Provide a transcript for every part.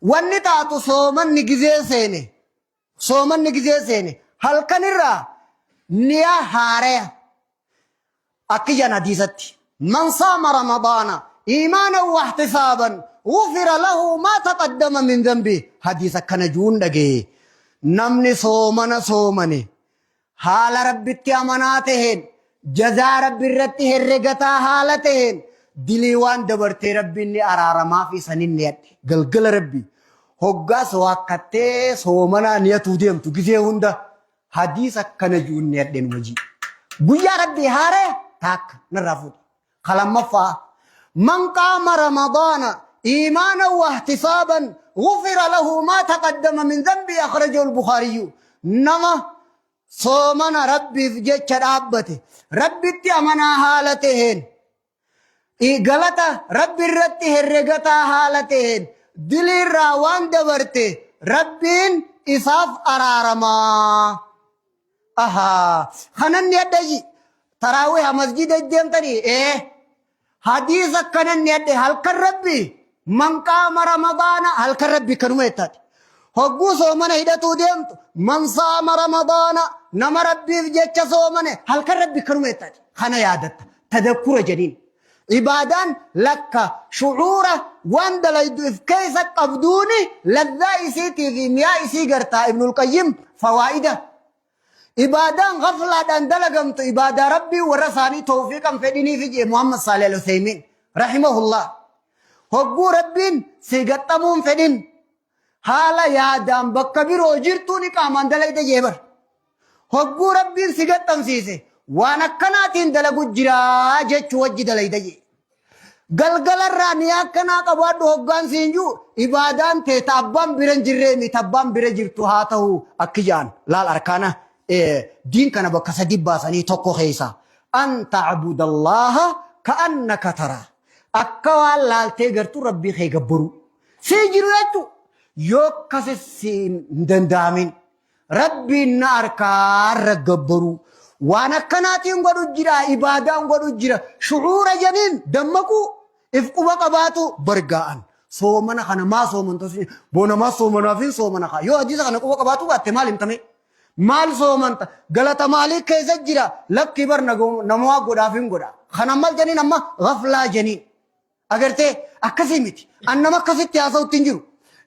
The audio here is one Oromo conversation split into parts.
Wanni taatu soomanni gizee seene soomanni gizee seene halkanirraa niyaa haaraya akki jedhan hadiisatti. Man saama ramadaana iimaanan wahtisaaban gufira lahu maa taqaddama min dhanbi hadiisa akkana juun dhagaye. Namni soomana soomane haala Rabbitti amanaa taheen, jazaa Rabbi irratti herregataa haala taheen, dilii waan dabartee Rabbiin ni araaramaafi sanin niyadhe. Galgala Rabbi hoggaas waakkattee soomanaa niyatuu deemtu gizee hunda hadiisa akkana ji'uun niyadhe numa ji'i. Guyyaa Rabbii haaraya taakka narraa fuudhe. Ka lammaffaa man qaama ramadaana iimaanan wahtisaaban gufira lahu maa taqaddama min dhanbii akhrajahu al-Bukhaariyyu. Nama soomana Rabbiif jecha dhaabbate Rabbitti amanaa haala taheen galata Rabbi irratti herregataa haala taheen diliirraa waan dabarte Rabbiin isaaf araaramaa. Ahaa. Kanan ni adda ji. Taraawiha masjida deemtanii ee. Hadiisa kanan ni adde halkan rabbi man qaama ramadaana halkan rabbi kanuma jettaati. Hogguu soomana hidhatuu deemtu man saama ramadaana nama rabbiif jecha soomane halkan rabbi kanuma jettaati. Kana yaadatta. Tadakkura jedhiin. Ibaadaan lakka shucuura waan dalaydu if keessa qabduuni laddaa isiitii fi mi'aa isii gartaa Ibnul Qayyim fawaa'ida. Ibaadaan ghaflaadhaan dalagamtu ibaadaa Rabbii warra isaanii tawfiiqan fedhiniifi jee Muhammad Saalih Al-Uthaymiin rahimahullah. Hogguu Rabbiin si gaxxamuun fedhin haala yaadaan bakka biroo jirtuun qaamaan dalayda jee bar. Hogguu Rabbiin si gaxxamsiise waan akkanaatiin dalagu jiraa jechuu wajji dalayda jee. Galgalarraa niyaa akkanaa qabaadhu hoggaan siin jiru ibaadaan tee ta abbaan bira hin jirree miti abbaan bira jirtu haa ta'u akki jaan laal arkaana diin kana bakka sadi baasanii tokko keessa an ta'budallaha ka'annaka taraa akka waan laaltee gartuu rabbii kee gabbaruu sii jiru jechuu yoo akkasi siin hin danda'amin Rabbiin na arkaarra gabbaruu. Waan akkanaatiin godhu jira, ibaadaan godhu jira. Shucuura janiin dammaquu, if quba qabaatu bargaa'an. Soomana kana maa soomanta? Boona maa soomanaaf hin soomana kaa. Yoo hadiisa kana quba qabaatu baatte maal himtame? Maal soomanta? Galata maalii keessa jira? Lakkii bar namaa godhaaf hin godha. Kana maal janiin amma ghaflaa janiin. Agartee akkasii miti. An nama akkasitti haasa'utti hin jiru.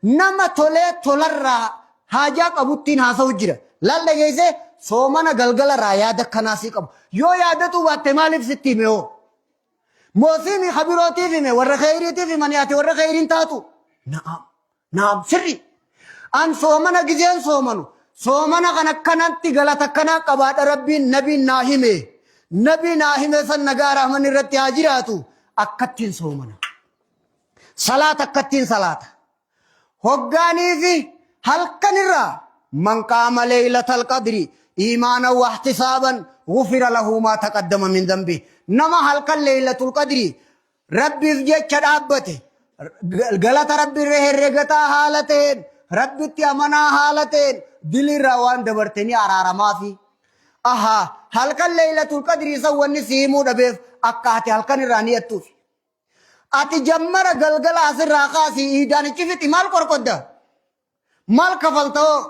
Nama tolee tolarraa haajaa qabuttiin haasa'u jira. Laal dhageessee soomana galgalarraa yaada akkanaa sii qabu. Yoo yaadatuu baatte maaliif sitti hime hoo? Moosiimi kabirootiif hime warra keeyriitiif himanii ati warra keeyriin taatu. Na'am. Naam sirri. An soomana gizeen soomanu soomana kan akkanatti galata akkanaa qabaadha rabbiin nabiin naa hime. Nabii naa hime san nagaa rahman irratti haa jiraatu akkattiin soomana. Salaata akkattiin salaata. Hoggaanii fi halkan irraa man qaama leeylatal qadri iimaana wahtisaaban gufira lahu maa taqaddama min dhanbi. Nama halkan leeylatul qadri Rabbiif jecha dhaabbate, galata Rabbi irra herregataa haala ta'een, Rabbitti amanaa haala ta'een, dilii irraa waan dabarte ni araaramaafi. Ahaa, halkan Leeylatul Qadrii san wanni si himuu dhabeef akka ati halkan irraa niyattuufi. Ati jammara galgala asirraa kaasii iidaan ichi fixi maal qorqodda? Maal kafalta hoo?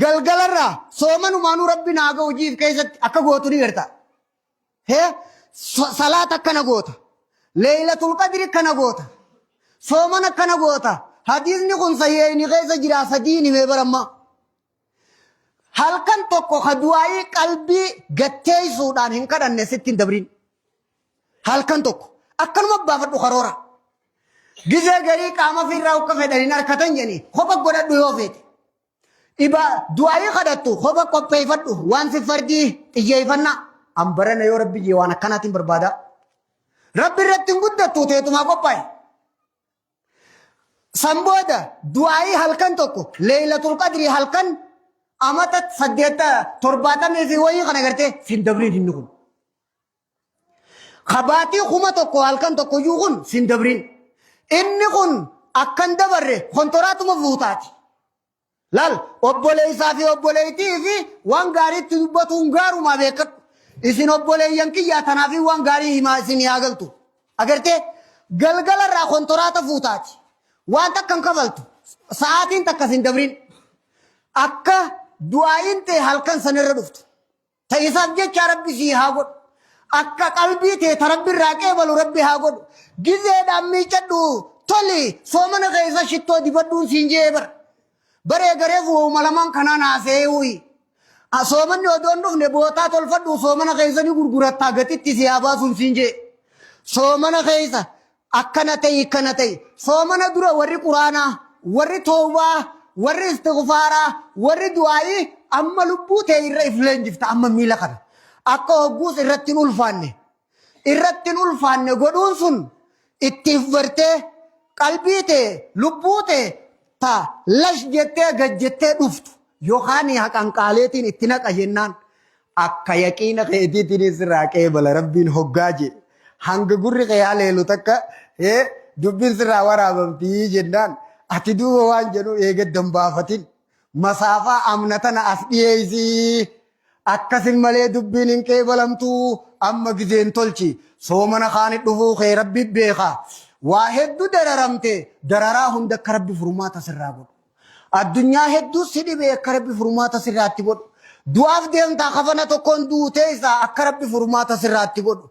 Galgalarraa soomanumaanuu Rabbi naa ga'u jiif keessatti akka gootu ni garta. Hee salaata akkana goota. Leeylatul qadri akkana goota. Soomana akkana goota. Hadiisni kun sahiihayni keessa jira sadiin himee baramma. Halkan tokko ka du'aa'ii qalbii gatteessuudhaan hin kadhanne sitti hin dabrin. Halkan tokko akkanuma baafadhu karoora. Gizee garii qaama ofirraa akka fedhan hin harkatan jedhanii kopha godhadhu yoo feete. Iba du'aayii kadhattu kopha qopheeffadhu waan si fardii xiyyeeffannaa. An barana yoo rabbi jee waan akkanaatiin barbaada. Rabbi irratti hin guddattu teetumaa qophaa'e. San booda du'aayii halkan tokko leeylatul qadrii halkan amata saddeetta torbaatamii fi wayii kana gartee sin dabriin inni kun. Kabaatii 1000 halkan tokko iyyuu kun sin dabrin. Inni kun akkan dabarre kontoraatuma fuutaati. Laal obboleessaa fi obboleettii fi waan gaariitti dubbatuun gaarumaa beekadhu. Isin obboleeyyan kiyyaa tanaaf waan gaarii himaa isin haa galtu. Agartee galgalarraa kontoraata fuutaati. Waan takka hin kafaltu. Sa'aatiin takka sin dabrin. Akka du'aa'iin tee halkan sanirra dhuftu. Ta isaaf jecha Rabbi sii haa godhu. Akka qalbii tee ta Rabbi irraa qeebalu Rabbi haa godhu. Gizeedhaan miiccadhu toli soomana keessa shittoo dibadhuun siin je'ee bara. Baree gareef wooma lamaan kanaan haasa'ee uyi. Soomanni odoo hin dhufne bootaa tolfadhu soomana keessa ni gurgurattaa gatitti si haa baasuun siin je'e. Soomana keessa Akkana ta'i akkana ta'i. Soomana dura warri Quraanaa, warri towbaa, warri istighfaaraa, warri du'aa'ii amma lubbuu tee irra if leenjifta amma miila kana. Akka hogguus irratti hin ulfaanne. Irratti hin ulfaanne godhuun sun itti if bartee qalbii tee lubbuu tee ta lash jettee gad jettee dhuftu yookaan haqanqaaleetiin itti naqa jennaan Akka yaqiina keetiitiin sirraa qeebala Rabbiin hoggaa jee. Hanga gurri kee haleelu takka dubbiin sirraa waraabamtii jennaan ati duuba waan jedhu eegadda hin baafatin. Masaafaa amna tana as dhiyeessii. Akkasin malee dubbiin hin qeebalamtuu amma gizeen tolchi. Soomana kaani dhufuu kee Rabbi beeka. Waa hedduu dararamte dararaa hunda akka Rabbi furmaata sirraa godhu. Addunyaa hedduu si dhibee akka Rabbi furmaata sirraatti godhu. Du'aaf deemtaa kafana tokkoon duutee isaa akka Rabbi furmaata sirraatti godhu.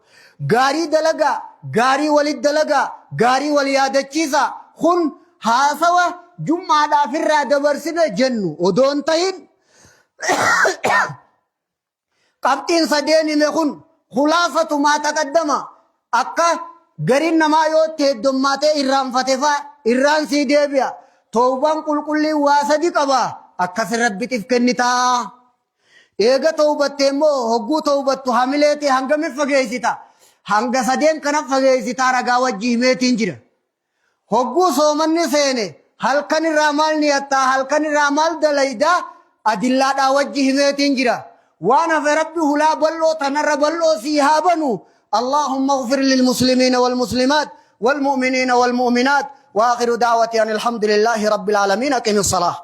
Gaarii dalagaa, gaarii walit dalagaa, gaarii wal yaadachiisaa. Kun haasawa jum'aadhaaf irraa dabarsine jennu odoo hin tahin Qabxiin sadeen hime kun khulaasatu maa taqaddama akka gariin namaa yoo itti heddommaatee irraanfate faa irraan sii deebi'a. Towbaan qulqulliin waa sadi qaba akkas Rabbitiif kennitaa. Eega towbattee immoo hogguu towbattu hamilee tee hangamif fageessita? Hanga sadeen kana fageessitaa ragaa wajji himeetiin jira. Hogguu soomanni seene halkan irraa maal niyattaa halkan irraa maal dalaydaa adillaadhaa wajji himeetiin jira. Waan hafe Rabbi hulaa bal'oo tanarra bal'oo sii haa banu. Allahumma ighfir lilmuslimiina walmuslimaat walmu'miniina walmu'minaat. Wa akhiru da'wati anil hamdulillahi rabbil aalamiin. Aqimi salaah.